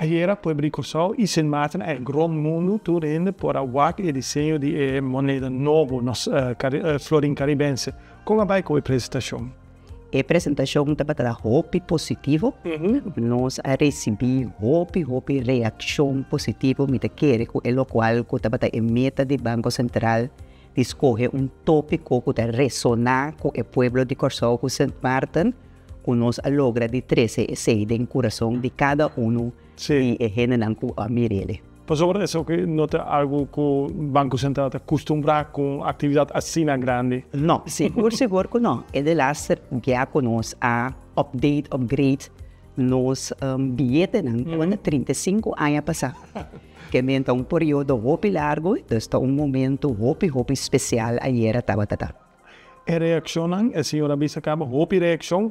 Ayera pueblo di Kòrsou i Sint Maarten i rònt mundu tur hende por a wak e diseño di e moneda nobo, nos florin karibense. Kon a bai ku e presentashon? E presentashon tabata hopi positivo. Nos a risibí hopi hopi reakshon positivo. Mi ta kere ku e lokual ku tabata e meta di Banko Sentral di skohe un tópiko ku ta resoná ku e pueblo di Kòrsou ku Sint Maarten, ku nos a logra di trese esei den kurason di kada unu di e hendenan ku a mir'é. Pasobra esaki no ta algu ku Banko Sentral ta kustumbrá ku un aktividat asina grandi. No, sigur sigur ku no. E delaster bia ku nos a update, upgrade nos biyetenan tabata 35 aña pasá. Ke men ta un periodo hopi largu, dus ta un momento hopi hopi spesial ayera tabata ta. E reakshonnan, e señora bisa kaba hopi reakshon.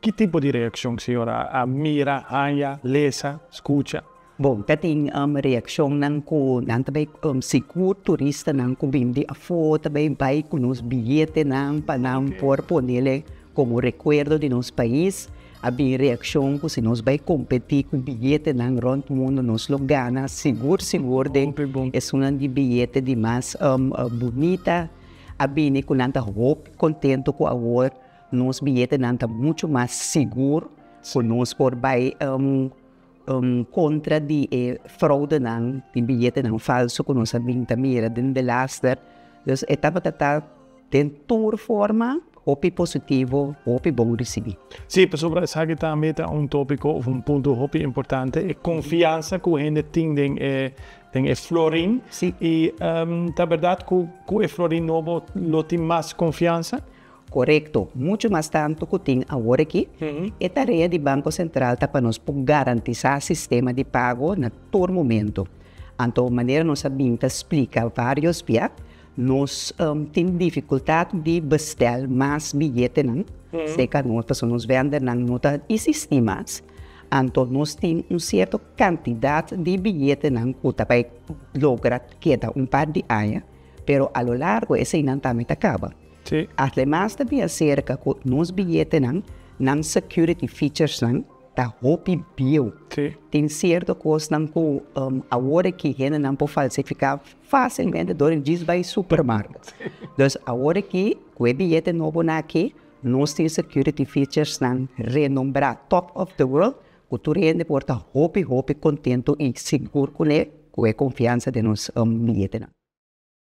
Ki tipo di reakshon señora a mira, haña, lesa, skucha? Bon, ta tin reakshonnan ku nan ta bai sigur turistanan ku bin di afó ta bai bai ku nos biyetenan pa nan por ponele komo rekuerdo di nos pais. A bin reakshon ku si nos bai kompetí ku biyetenan rònt mundu nos lo gana sigur sigur den esunnan di biyete di mas bunita. A bini ku nan ta hopi kontentu ku awor nos biyetenan ta muchu mas sigur ku nos por bai kontra di e froudenan di biyetenan falsu ku nos a bin ta mira den delaster. Dus e tabata ta den tur forma hopi positivo, hopi bon risibí. Sí, pasobra esaki tambe ta un tópiko òf un punto hopi importante, e konfiansa ku hende tin den e den e florin. Sí. I ta bèrdat ku ku e florin nobo lo tin mas konfiansa? Korekto, muchu mas tantu ku tin awor aki. E tarea di Banko Sentral ta pa nos por garantisá sistema di pago na tur momento. Anto manera nos a bin ta splika vários bia, nos tin difikultat di bestèl mas biyetenan serka nos pasobra nos vèndernan no ta isistí mas. Anto nos tin un sierto kantidat di biyetenan ku ta bai logra keda un par di aña, pero a lo largo eseinan tambe ta kaba. Ademas ta bin aserka ku nos biyetenan, nan security featuresnan ta hopi bieu. Tin sierto kosnan ku awor aki hendenan por falsifiká fásilmente dor di djis bai supermarkt. Dus awor aki ku e biyete nobonan aki nos tin security featuresnan renombrá, top of the world, ku tur hende por ta hopi hopi kontentu i sigur kuné ku e konfiansa den nos biyetenan.